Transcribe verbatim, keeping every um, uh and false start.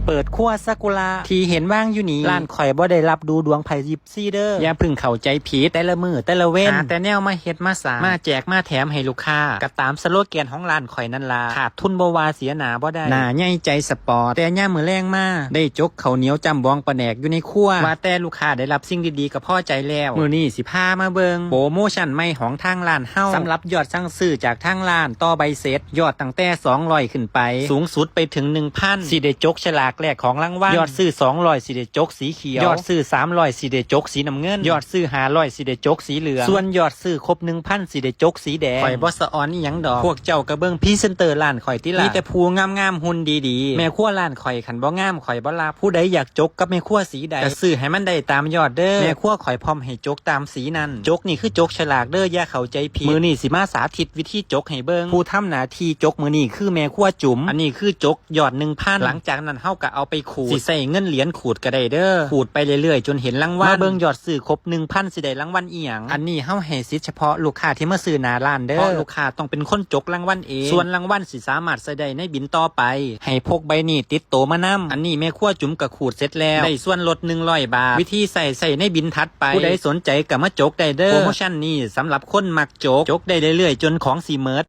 เปิดครัวซากุระที่เห็นวางอยู่นี่ ร้านข่อยบ่ได้รับดูดวงไผยิปซีเด้อ อย่าเพิ่งเข้าใจผิด แต่ละมื้อแต่ละเว็น หาแต่แนวมาเฮ็ดมาสร้าง มาแจกมาแถมให้ลูกค้า ก็ตามสโลแกนของร้านข่อยนั่นล่ะ ขาดทุนบ่ว่าเสียหน้าบ่ได้ หน้าใหญ่ใจสปอร์ต แต่ยามมื้อแลงมา ได้จกข้าวเหนียวจ้ำบองปลาแดกอยู่ในครัว ว่าแต่ลูกค้าได้รับสิ่งดีๆก็พอใจแล้ว มื้อนี้สิพามาเบิ่งโปรโมชั่นใหม่ของทางร้านเฮา สำหรับยอดสั่งซื้อจากทางร้านต่อใบเสร็จ ยอดตั้งแต่สองร้อยขึ้นไป สูงสุดไปถึงหนึ่งพัน สิได้จกฉลากแลกของรางวัล ยอดซื้อสองร้อยสิได้จกสีเขียว ยอดซื้อสามร้อยสิได้จกสีน้ำเงิน ยอดซื้อห้าร้อยสิได้จกสีเหลือง ส่วนยอดซื้อครบหนึ่งพันสิได้จกสีแดง ข่อยบ่สะออนอีหยังดอก พวกเจ้าก็เบิ่งพรีเซนเตอร์ร้านข่อยติล่ะ มีแต่ผู้งามๆหุ่นดีๆ แม่ครัวร้านข่อยคันบ่งามข่อยบ่รับ ผู้ใดอยากจกกับแม่ครัวสีใด ก็ซื้อให้มันได้ตามยอดเด้อ แม่ครัวข่อยพร้อมให้จกตามสีนั่น จกนี่คือจกฉลากเด้อ อย่าเข้าใจผิด มื้อนี้สิมาสาธิตวิธีจกให้เบิ่ง ผู้ทำหน้าที่จกมื้อนี้คือแม่ครัวจุ๋ม อันนี้คือจกยอดหนึ่งพัน หลังจากนั้นเฮาก็เอาไปขูด สิใช้เงินเหรียญขูดก็ได้เด้อ ขูดไปเรื่อยๆจนเห็นรางวัล มาเบิ่งยอดซื้อครบหนึ่งพันสิได้รางวัลอีหยัง อันนี้เฮาให้สิทธิ์เฉพาะลูกค้าที่มาซื้อหน้าร้านเด้อ เพราะลูกค้าต้องเป็นคนจกรางวัลเอง ส่วนรางวัลสิสามารถใช้ได้ในบินต่อไป ให้พกใบนี้ติดโตมานำ อันนี้แม่ครัวจุ๋มก็ขูดเสร็จแล้ว ได้ส่วนลดหนึ่งร้อยบาท วิธีใช้ ใช้ในบินถัดไป ผู้ใดสนใจก็มาจกได้เด้อ โปรโมชั่นนี้สำหรับคนมักจก จกได้เรื่อยๆจนของสิหมด